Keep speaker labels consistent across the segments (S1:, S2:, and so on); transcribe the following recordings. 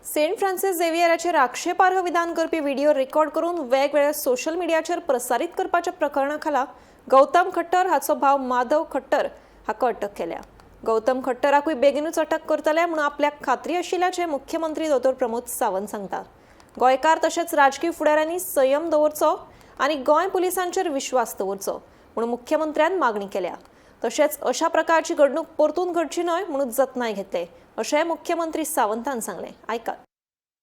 S1: Saint Francis झेवियराचेर आक्षेपार्ह विधान करपी व्हिडिओ रेकॉर्ड करून वेगवेगळ्या सोशल मिडियाचेर प्रसारीत करपाच्या प्रकरणा खाला गौतम खट्टर हाचो भाव माधव खट्टर हाका अटक केल्या. गौतम खट्टराकूय बेगीनूच अटक करतले म्हणून आपल्याक खात्री आशिल्ल्याचें मुख्यमंत्री दोतोर प्रमोद सावंत सांगतात. गोंयकार तशेंच राजकी फुडाऱ्यांनी संयम दवरचो आनी गोंय पुलिसांचेर विश्वास दवरचो म्हणून मुख्यमंत्र्यान मागणी केल्या. तशेंच अशा प्रकारची घडणूक परतून घडची न्हय म्हणून जतनाय घेतले, अशें मुख्यमंत्री सावंतान सांगलें. आयकात.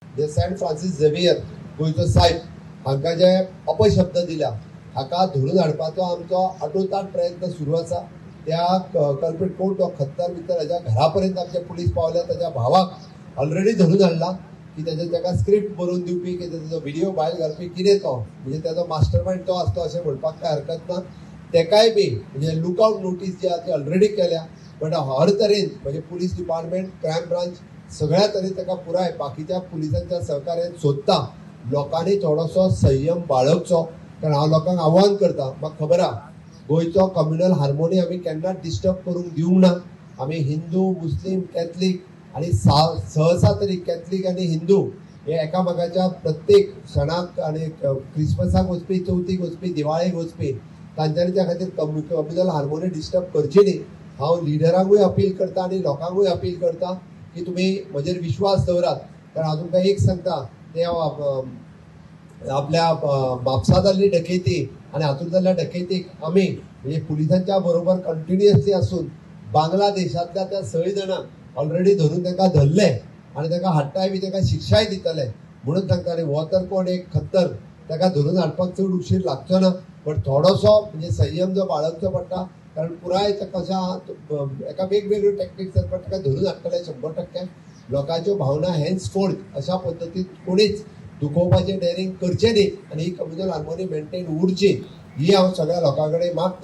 S2: जे सेंट फ्रांसीस झेवियर गोंयचो सायब हांकां जे अपशब्द दिल्या, हाका धरून हाडपाचो आमचो अटोताट प्रयत्न सुरू आसा. त्या कल्प्रीट कोण तो खत्तर बित्तर हाज्या घरा पर्यंत आमचे पुलीस पावल्या. ताच्या भावाक ऑलरेडी धरून हाडला की ताच्या ताका स्क्रिप्ट बरोवन दिवपी की ताचो व्हिडिओ भायर घालपी कितें तो, म्हणजे ताचो मास्टर मायंड तो आसता अशें म्हणपाक कांय हरकत ना. तेकाय बी म्हणजे लुकआउट नोटीस जी आहा ती ऑलरेडी केल्या. बट हर तरेन म्हणजे पुलीस डिपार्टमेंट, क्रायम ब्रांच सगळ्या तरेन ताका पुराय बाकीच्या पुलिसांच्या सहकार्यान सोदता. लोकांनी थोडोसो संयम बाळगचो, कारण हांव लोकांक आव्हान करता. म्हाका खबर आहा, गोंयचो कम्युनल हार्मोनी आमी केन्नाच डिस्टर्ब करूंक दिवंक ना. आमी हिंदू, मुस्लीम, कॅथलीक आनी सहसा तरी कॅथलीक आनी हिंदू हे एकामेकाच्या प्रत्येक सणाक आनी क्रिसमसाक वचपी, चवथीक वचपी, दिवाळेक वचपी, तांच्यांनी त्या खातीर कम्युनल हार्मोनी डिस्टर्ब करची न्ही. हांव लिडरांकूय अपील करता आनी लोकांकूय अपील करता की तुमी म्हजेर विश्वास दवरात, कारण हांव तुमकां एक सांगता, ते आपल्या म्हापसा जाल्ली डकेती आनी हातूंत जाल्ल्या डकेतीक आमी म्हणजे पुलिसांच्या बरोबर कंटिन्युअसली आसून बांगलादेशांतल्या त्या सय जाणांक ऑलरेडी धरून तांकां धरले आनी तांकां हाडटाय बी, तांकां शिक्षाय दितले म्हणून सांगता. आनी हो तर कोण एक खत्तर, ताका धरून हाडपाक चड उशीर लागचो ना. बट थोडोसो म्हणजे संयम जो बाळगचो पडटा, कारण पुराय कशें आहा, एका वेगवेगळ्यो टॅक्टिक्स, पण ताका धरून हाडटले 100%. लोकांच्यो भावना हेन्स फोर्थ अशा पद्दतीन कोणीच दुखोवपाचें डेरिंग करचें न्ही आनी ही कम्युनल हार्मोनी मेंटेन उरची ही हांव सगळ्या लोकां कडेन मागता.